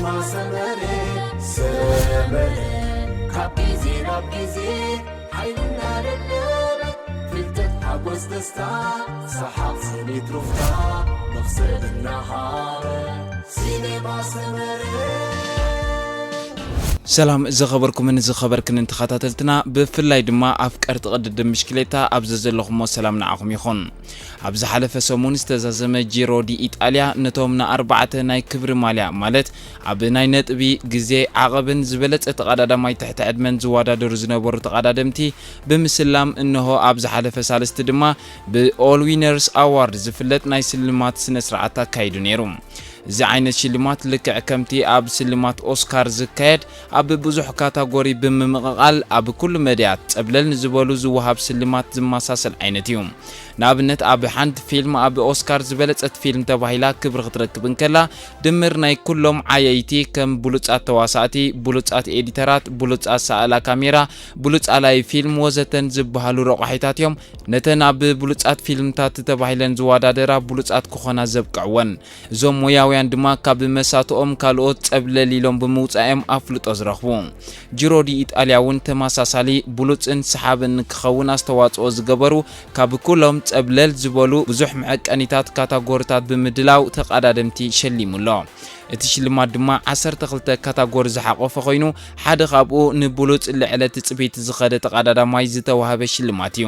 ሰመረ ሰመረ ካብ ግዜ ናብ ግዜ ሓይልና ደለበ ፍልጠት ሓጎስ ደስታ ሰሓቕ ስኒት ሩፍታ መኽሰብ እናሃበ ሲኔማ ሰመረ። ሰላም ዝኸበርኩምን ዝኸበርክንን ተኸታተልትና፣ ብፍላይ ድማ ኣፍቀርቲ ቅድድም ብሽክሌታ ኣብ ዘዘለኹሞ ሰላም ንዓኹም ይኹን። ኣብ ዝሓለፈ ሰሙን ዝተዛዘመ ጂሮ ዲ ኢጣልያ ነቶም ንኣርባዕተ ናይ ክብሪ ማልያ ማለት ኣብ ናይ ነጥቢ፣ ግዜ፣ ዓቐብን ዝበለጸ ተቐዳዳማይ ትሕቲ ዕድመን ዝወዳደሩ ዝነበሩ ተቐዳደምቲ ብምስላም፣ እንሆ ኣብ ዝሓለፈ ሳልስቲ ድማ ብ All Winners Award ዝፍለጥ ናይ ስልማት ስነ ስርዓት ኣካይዱ ነይሩ። እዚ ዓይነት ሽልማት ልክዕ ከምቲ ኣብ ስልማት ኦስካር ዝካየድ ኣብ ብዙሕ ካታጎሪ ብምምቕቓል ኣብ ኩሉ መድያት ጸብለል ንዝበሉ ዝወሃብ ስልማት ዝመሳሰል ዓይነት እዩ። ንኣብነት ኣብ ሓንቲ ፊልም ኣብ ኦስካር ዝበለጸት ፊልም ተባሂላ ክብሪ ክትረክብ እንከላ ድምር ናይ ኩሎም ዓየይቲ ከም ብሉጻት ተዋሳእቲ፣ ብሉጻት ኤዲተራት፣ ብሉጻት ሰኣላ ካሜራ፣ ብሉጽ ኣላይ ፊልም ወዘተን ዝበሃሉ ረቋሒታት እዮም ነተን ኣብ ብሉጻት ፊልምታት ተባሂለን ዝወዳደራ ብሉጻት ክኾና ዘብቅዕወን። እዞም ሞያውያን ድማ ካብ መሳትኦም ካልኦት ጸብለል ኢሎም ብምውጻእ እዮም ኣፍልጦ ዝረኽቡ። ጂሮ ዲ ኢጣልያ እውን ተመሳሳሊ ብሉጽን ሰሓብን ንክኸውን ኣስተዋጽኦ ዝገበሩ ካብ ኩሎም ጸብለል ዝበሉ ብዙሕ መዐቀኒታት ካታጎሪታት ብምድላው ተቐዳደምቲ ሸሊሙ ኣሎ። እቲ ሽልማት ድማ ዓሰርተ ክልተ ካታጎሪ ዝሓቖፈ ኮይኑ ሓደ ካብኡ ንብሉጽ ልዕለ ትጽቢት ዝኸደ ተቐዳዳማይ ዝተዋህበ ሽልማት እዩ።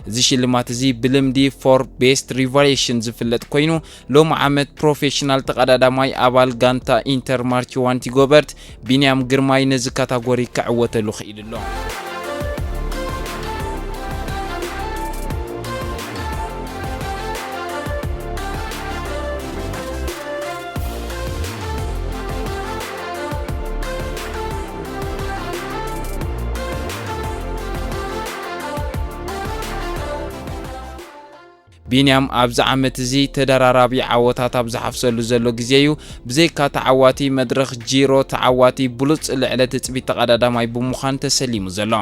እዚ ሽልማት እዚ ብልምዲ for best revelation ዝፍለጥ ኮይኑ ሎም ዓመት ፕሮፌሽናል ተቐዳዳማይ ኣባል ጋንታ ኢንተር ማርች ዋንቲ ጎበርት ቢንያም ግርማይ ነዚ ካታጎሪ ክዕወተሉ ክኢሉ ኣሎ። ቢንያም ኣብዚ ዓመት እዚ ተደራራቢ ዓወታት ኣብ ዝሓፍሰሉ ዘሎ ግዜ እዩ። ብዘይካ ተዓዋቲ መድረኽ ጂሮ ተዓዋቲ ብሉጽ ልዕለ ትጽቢት ተቐዳዳማይ ብምዃን ተሰሊሙ ዘሎ።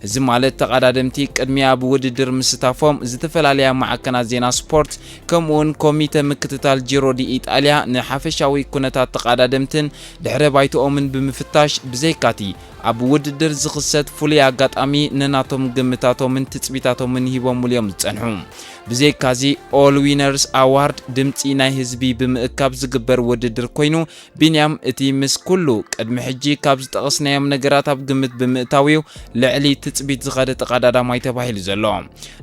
እዚ ማለት ተቐዳደምቲ ቅድሚያ ኣብ ውድድር ምስታፎም ዝተፈላለያ ማዕከናት ዜና ስፖርት ከምኡውን ኮሚተ ምክትታል ጂሮ ዲ ኢጣልያ ንሓፈሻዊ ኩነታት ተቐዳደምትን ድሕረ ባይትኦምን ብምፍታሽ ብዘይካቲ ኣብ ውድድር ዝኽሰት ፍሉይ ኣጋጣሚ ነናቶም ግምታቶምን ትጽቢታቶምን ሂቦምሉ እዮም ዝጸንሑ። ብዘይካዚ All Winners Award ድምጺ ናይ ህዝቢ ብምእካብ ዝግበር ውድድር ኮይኑ ቢንያም እቲ ምስ ኩሉ ቅድሚ ሕጂ ካብ ዝጠቐስናዮም ነገራት ኣብ ግምት ብምእታው እዩ ልዕሊ ትጽቢት ዝኸደ ተቐዳዳማይ ተባሂሉ ዘሎ።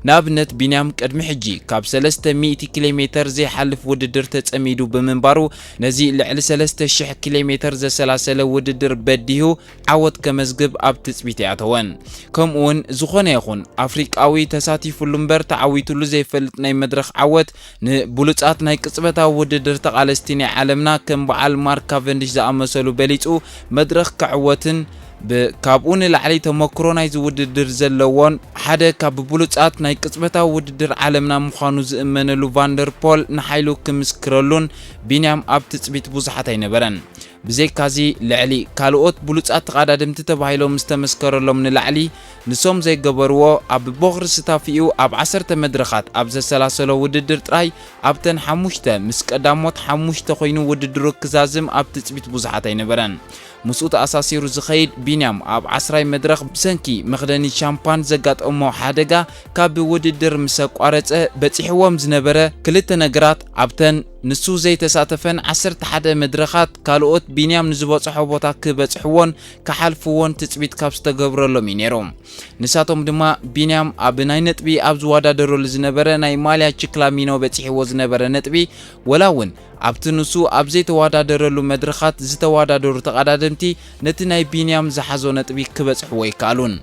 ንኣብነት ቢንያም ቅድሚ ሕጂ ካብ ሰለስተ ሚእቲ ኪሎ ሜተር ዘይሓልፍ ውድድር ተጸሚዱ ብምንባሩ ነዚ ልዕሊ ሰለስተ ሽሕ ኪሎ ሜተር ዘሰላሰለ ውድድር በዲሁ ዓወት ከመዝግብ ኣብ ትጽቢት ኣይኣተወን። ከምኡውን ዝኾነ ይኹን ኣፍሪቃዊ ተሳቲፉሉ እምበር ተዓዊቱሉ ዘይፈልጥ ናይ መድረኽ ዓወት ንብሉጻት ናይ ቅጽበታዊ ውድድር ተቓለስቲ ናይ ዓለምና ከም በዓል ማርክ ካቨንዲሽ ዝኣመሰሉ በሊጹ መድረኽ ክዕወትን ብ ካብኡ ንላዕሊ ተመክሮ ናይዚ ውድድር ዘለዎን ሓደ ካብ ብሉጻት ናይ ቅጽበታዊ ውድድር ዓለምና ምዃኑ ዝእመነሉ ቫንደር ፖል ንሓይሉ ክምስክረሉን ቢንያም ኣብ ትጽቢት ብዙሓት ኣይነበረን። ብዘይካዚ ልዕሊ ካልኦት ብሉጻት ተቐዳደምቲ ተባሂሎም ዝተመስከረሎም ንላዕሊ ንሶም ዘይገበርዎ ኣብ ቦኽሪ ስታፊኡ ኣብ ዓሰርተ መድረኻት ኣብ ዘሰላሰሎ ውድድር ጥራይ ኣብተን ሓሙሽተ ምስ ቀዳሞት ሓሙሽተ ኮይኑ ውድድሩ ክዛዝም ኣብ ትጽቢት ብዙሓት ኣይነበረን። ምስኡ ተኣሳሲሩ ዝኸይድ ቢንያም ኣብ ዓስራይ መድረኽ ብሰንኪ መኽደኒ ሻምፓን ዘጋጠሞ ሓደጋ ካብ ውድድር ምስ ኣቋረጸ በጺሕዎም ዝነበረ ክልተ ነገራት ኣብተን ንሱ ዘይተሳተፈን ዓሰርተ ሓደ መድረኻት ካልኦት ቢንያም ንዝበጽሖ ቦታ ክበጽሕዎን ክሓልፍዎን ትጽቢት ካብ ዝተገብረሎም እዩ ነይሩ። ንሳቶም ድማ ቢንያም ኣብ ናይ ነጥቢ ኣብ ዝወዳደረሉ ዝነበረ ናይ ማልያ ችክላሚኖ በጺሕዎ ዝነበረ ነጥቢ ወላ እውን ኣብቲ ንሱ ኣብ ዘይተወዳደረሉ መድረኻት ዝተወዳደሩ ተቐዳደምቲ ነቲ ናይ ቢንያም ዝሓዞ ነጥቢ ክበጽሕዎ ኣይከኣሉን።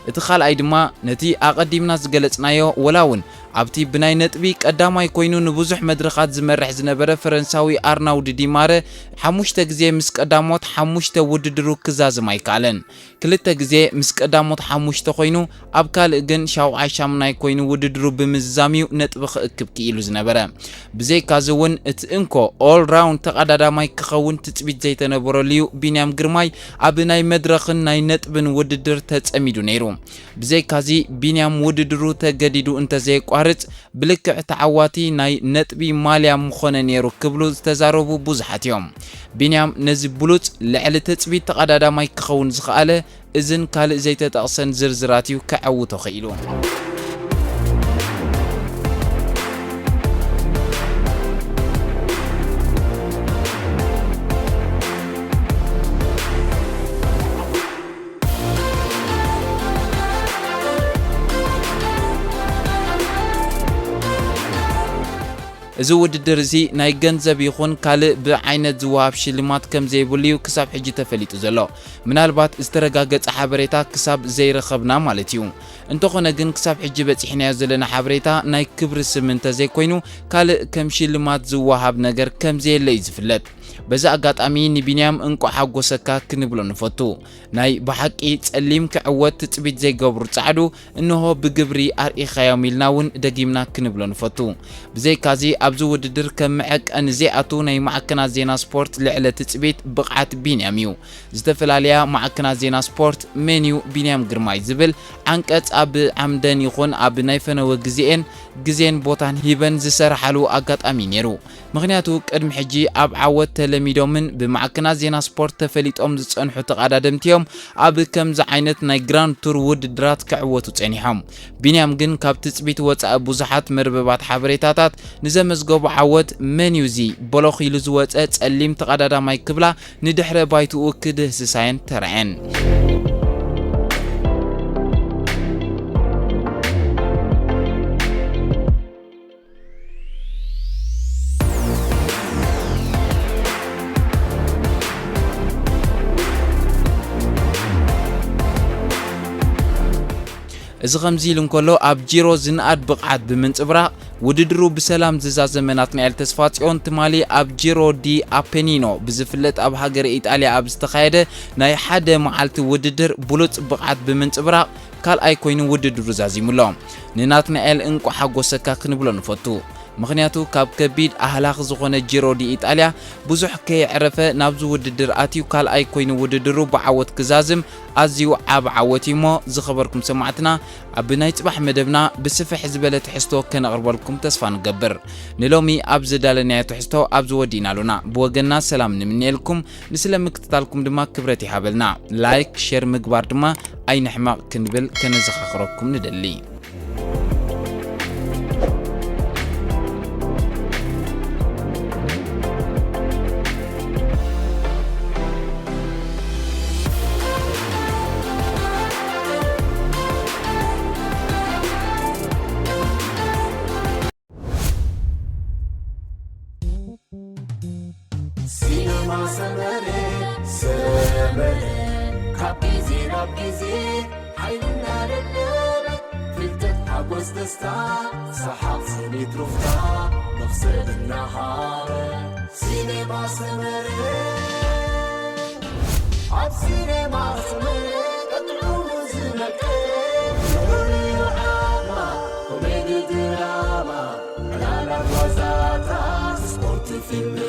እቲ ካልኣይ ድማ ነቲ ኣቐዲምና ዝገለጽናዮ ወላ እውን ኣብቲ ብናይ ነጥቢ ቀዳማይ ኮይኑ ንብዙሕ መድረኻት ዝመርሕ ዝነበረ ፈረንሳዊ ኣርናውድ ዲማረ ሓሙሽተ ግዜ ምስ ቀዳሞት ሓሙሽተ ውድድሩ ክዛዝም ኣይከኣለን። ክልተ ግዜ ምስ ቀዳሞት ሓሙሽተ ኮይኑ ኣብ ካልእ ግን ሻውዓይ ሻምናይ ኮይኑ ውድድሩ ብምዝዛም እዩ ነጥቢ ክእክብ ክኢሉ ዝነበረ። ብዘይካዚ እውን እቲ እንኮ ኦል ራውንድ ተቐዳዳማይ ክኸውን ትጽቢት ዘይተነበረሉ እዩ። ቢንያም ግርማይ ኣብ ናይ መድረኽን ናይ ነጥብን ውድድር ተጸሚዱ ነይሩ። ብዘይካዚ፣ ቢንያም ውድድሩ ተገዲዱ እንተዘየቋርጽ፣ ብልክዕ ተዓዋቲ ናይ ነጥቢ ማልያ ምኾነ ነይሩ ክብሉ ዝተዛረቡ ብዙሓት እዮም። ቢንያም ነዚ ብሉጽ፣ ልዕሊ ትጽቢት ተቐዳዳማይ ክኸውን ዝኸኣለ፣ እዝን ካልእ ዘይተጠቕሰን ዝርዝራት እዩ ከዐውቶ ኽኢሉ። እዚ ውድድር እዚ ናይ ገንዘብ ይኹን ካልእ ብዓይነት ዝወሃብ ሽልማት ከም ዘይብሉ እዩ ክሳብ ሕጂ ተፈሊጡ ዘሎ። ምናልባት ዝተረጋገጸ ሓበሬታ ክሳብ ዘይረኸብና ማለት እዩ። እንተኾነ ግን ክሳብ ሕጂ በጺሕናዮ ዘለና ሓበሬታ ናይ ክብሪ ስም እንተዘይኮይኑ ካልእ ከም ሽልማት ዝወሃብ ነገር ከም ዘየለ እዩ ዝፍለጥ። በዚ ኣጋጣሚ ንቢንያም እንቋዕ ሓጎሰካ ክንብሎ ንፈቱ። ናይ ብሓቂ ጸሊም ክዕወት ትጽቢት ዘይገብሩ ጻዕዱ እንሆ ብግብሪ ኣርኢኻዮም ኢልና እውን ደጊምና ክንብሎ ንፈቱ። ብዘይካዚ ኣብዚ ውድድር ከም መዐቀኒ ዘይኣቱ ናይ ማዕከናት ዜና ስፖርት ልዕለ ትጽቢት ብቕዓት ቢንያም እዩ። ዝተፈላለያ ማዕከናት ዜና ስፖርት መን እዩ ቢንያም ግርማይ ዝብል ዓንቀጽ ኣብ ዓምደን ይኹን ኣብ ናይ ፈነወ ግዜኤን ግዜን ቦታን ሂበን ዝሰርሓሉ ኣጋጣሚ ነይሩ። ምኽንያቱ ቅድሚ ሕጂ ኣብ ዓወት ተለሚዶምን ብማዕከናት ዜና ስፖርት ተፈሊጦም ዝጸንሑ ተቐዳደምቲ እዮም ኣብ ከምዚ ዓይነት ናይ ግራንድ ቱር ውድድራት ክዕወቱ ጸኒሖም። ቢንያም ግን ካብ ትጽቢት ወጻኢ ብዙሓት መርበባት ሓበሬታታት ንዘመዝገቦ ዓወት መን እዩ እዚ በሎኽ ኢሉ ዝወጸ ጸሊም ተቐዳዳማይ ክብላ ንድሕረ ባይትኡ ክድህስሳየን ተራእየን። እዚ ከምዚ ኢሉ እንከሎ፣ ኣብ ጂሮ ዝነኣድ ብቕዓት ብምንጽብራቕ፣ ውድድሩ ብሰላም ዝዛዘመ ናትናኤል ተስፋጽዮን፣ ትማሊ ኣብ ጂሮ ዲ ኣፔኒኖ ብዝፍለጥ ኣብ ሃገረ ኢጣልያ ኣብ ዝተኻየደ ናይ ሓደ መዓልቲ ውድድር ብሉጽ ብቕዓት ብምንጽብራቕ፣ ካልኣይ ኮይኑ ውድድሩ ዛዚሙሎ። ንናትናኤል እንቋዕ ሓጎሰካ ክንብሎ ንፈቱ። ምኽንያቱ ካብ ከቢድ ኣህላኽ ዝኾነ ጂሮ ዲ ኢጣልያ ብዙሕ ከየዕረፈ ናብዚ ውድድር ኣትዩ ካልኣይ ኮይኑ ውድድሩ ብዓወት ክዛዝም ኣዝዩ ዓቢ ዓወት እዩ እሞ ዝኸበርኩም ሰማዕትና ኣብ ናይ ጽባሕ መደብና ብስፍሕ ዝበለ ትሕዝቶ ከነቕርበልኩም ተስፋ ንገብር። ንሎሚ ኣብ ዝዳለናዮ ትሕዝቶ ኣብዚ ወዲእና ኣሎና። ብወገንና ሰላም ንምንኤልኩም፣ ንስለ ምክትታልኩም ድማ ክብረት ይሃበልና። ላይክ፣ ሼር ምግባር ድማ ኣይንሕመቕ ክንብል ከነዘኻኽረኩም ንደሊ። ሲነማ ሰመረ፣ ሰመረ፣ ካብ ግዜ ናብ ግዜ ሓይሊ እናደለበ፣ ፍልጠት፣ ሓጎስ፣ ደስታ፣ ሰሓቕ፣ ስኒት፣ ሩፍታ፣ መኽሰብ እናሃበ። ሲነማ ሰመረ፣ ኣብ ሲነማ ሰመረ፣ ቀጥዑ ዝመቀ፣ ፍሉይ ዓማ፣ ኮሜዲ፣ ድራማ፣ ዕላላት፣ ዋዛታት፣ ስፖርት፣ ፊልም፣